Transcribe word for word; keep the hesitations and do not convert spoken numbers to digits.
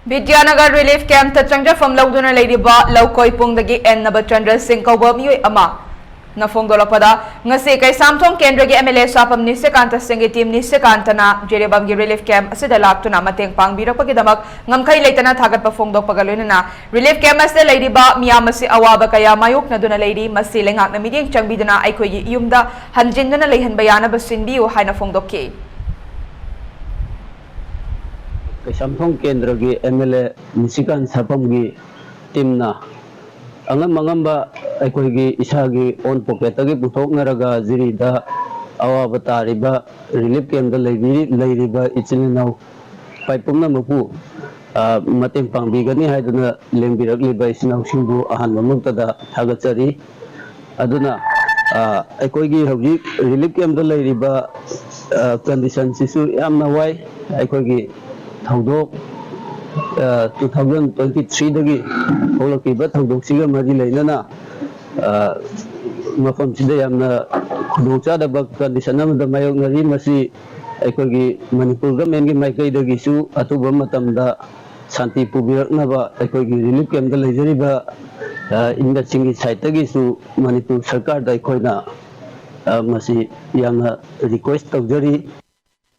ꯕꯤꯗ꯭ꯌꯥꯅꯒꯔ relief ꯀꯦꯝꯞꯇ ꯆꯪꯖꯐꯝ ꯂꯧꯗꯨꯅ ꯂꯩꯔꯤꯕ ꯂꯧꯀꯣꯏ ꯄꯨꯡꯗꯒꯤ and ꯅꯕꯆꯟꯗ꯭ꯔ ꯁꯤꯡ ꯀꯧꯕ ꯃꯤꯑꯣꯏ ꯑꯃꯅ ꯐꯣꯡꯗꯣꯛꯂꯛꯄꯗ, ꯉꯁꯤ ꯀꯩꯁꯥꯝꯊꯣꯡ ꯀꯦꯟꯗ꯭ꯔꯒꯤ ꯑꯦꯝ ꯑꯦꯜ ꯑꯦ ꯁꯥꯄꯝ ꯅꯤꯁꯤꯀꯥꯟꯇ ꯁꯤꯡꯒꯤ ꯇꯤꯝ ꯅꯤꯁꯤꯀꯥꯟꯇꯅ ꯖꯤꯔꯤꯕꯥꯝꯒꯤ ꯔꯤꯂꯤꯐ ꯀꯦꯝꯞ ꯑꯁꯤꯗ ꯂꯥꯛꯇꯨꯅ ꯃꯇꯦꯡ ꯄꯥꯡꯕꯤꯔꯛꯄꯒꯤꯗꯃꯛ ꯉꯝꯈꯩ ꯂꯩꯇꯅ ꯊꯥꯒꯠꯄ ꯐꯣꯡꯗꯣꯛꯄꯒ ꯂꯣꯏꯅꯅ, ꯔꯤꯂꯤꯐ ꯀꯦꯝꯞ ꯑꯁꯤꯗ ꯂꯩꯔꯤꯕ ꯃꯤꯌꯥꯝ ꯑꯁꯤ ꯑꯋꯥꯕ ꯀꯌꯥ ꯃꯥꯌꯣꯛꯅꯗꯨꯅ ꯂꯩꯔꯤ꯫ ꯃꯁꯤ ꯂꯩꯉꯥꯛꯅ ꯃꯤꯠꯌꯦꯡ ꯆꯪꯕꯤꯗꯨꯅ ꯑꯩꯈꯣꯏꯒꯤ ꯌꯨꯝꯗ ꯍꯟꯖꯤꯟꯗꯨꯅ ꯂꯩꯍꯟꯕ ꯌꯥꯅꯕ ꯁꯤꯟꯕꯤꯌꯨ ꯍꯥꯏꯅ ꯐꯣꯡꯗꯣꯛꯈꯤ꯫ ꯀꯩꯁꯥꯝꯊꯣꯡ ꯀꯦꯟꯗ꯭ꯔꯒꯤ ꯑꯦꯝ ꯑꯦꯜ ꯑꯦ ꯅꯤꯁꯤꯀꯥꯟ ꯁꯥꯄꯝꯒꯤ ꯇꯤꯝꯅ ꯑꯉꯝ ꯑꯉꯝꯕ ꯑꯩꯈꯣꯏꯒꯤ ꯏꯁꯥꯒꯤ ꯑꯣꯟ ꯄꯣꯀꯦꯠꯇꯒꯤ ꯄꯨꯊꯣꯛꯅꯔꯒ ꯖꯤꯔꯤꯗ ꯑꯋꯥꯕ ꯇꯥꯔꯤꯕ ꯔꯤꯂꯤꯐ ꯀꯦꯝꯞꯇ ꯂꯩꯕꯤꯔꯤ-, ꯂꯩꯔꯤꯕ ꯏꯆꯤꯜ ꯏꯅꯥꯎ ꯄꯥꯏ ꯄꯨꯝꯅꯃꯛꯄꯨ, ꯑ, ꯃꯇꯦꯡ ꯄꯥꯡꯕꯤꯒꯅꯤ ꯍꯥꯏꯗꯨꯅ ꯂꯦꯡꯕꯤꯔꯛꯂꯤꯕ ꯏꯆꯤꯜ ꯏꯅꯥꯎꯁꯤꯡꯕꯨ ꯑꯍꯥꯟꯕꯃꯛꯇꯗ ꯊꯥꯒꯠꯆꯔꯤ꯫ ꯑꯗꯨꯅ, ꯑ, ꯑꯩꯈꯣꯏꯒꯤ ꯍꯧꯖꯤꯛ ꯔꯤꯂꯤꯐ ꯀꯦꯝꯞꯇ ꯂꯩꯔꯤꯕ, ꯑ, ꯀꯟꯗꯤꯁꯟꯁꯤꯁꯨ ꯌꯥꯝꯅ ꯋꯥꯏ꯫ ꯑꯩꯈꯣꯏꯒꯤ ꯊꯧꯗꯣꯛ, ꯑ, two thousand twenty three ꯗꯒꯤ ꯊꯣꯛꯂꯛꯈꯤꯕ ꯊꯧꯗꯣꯛꯁꯤꯒ ꯃꯔꯤ ꯂꯩꯅꯅ, ꯑ, ꯃꯐꯝꯁꯤꯗ ꯌꯥꯝꯅ ꯈꯨꯗꯣꯡꯆꯥꯗꯕ ꯀꯟꯗꯤꯁꯟ ꯑꯃꯗ ꯃꯥꯌꯣꯛꯅꯔꯤ꯫ ꯃꯁꯤ ꯑꯩꯈꯣꯏꯒꯤ ꯃꯅꯤꯄꯨꯔ ꯒꯃꯦꯟꯒꯤ ꯃꯥꯏꯀꯩꯗꯒꯤꯁꯨ ꯑꯊꯨꯕ ꯃꯇꯝꯗ ꯁꯥꯟꯇꯤ ꯄꯨꯕꯤꯔꯛꯅꯕ ꯑꯩꯈꯣꯏꯒꯤ ꯔꯤꯂꯤꯐ ꯀꯦꯝꯞꯇ ꯂꯩꯖꯔꯤꯕ, ꯑ, ꯏꯟꯗꯁꯁꯤꯡꯒꯤ ꯁꯥꯏꯠꯇꯒꯤꯁꯨ ꯃꯅꯤꯄꯨꯔ ꯁꯔꯀꯥꯔꯗ ꯑꯩꯈꯣꯏꯅ, ꯑ, ꯃꯁꯤ ꯌꯥꯝꯅ ꯔꯤꯀ꯭ꯋꯦꯁ ꯇꯧꯖꯔꯤ꯫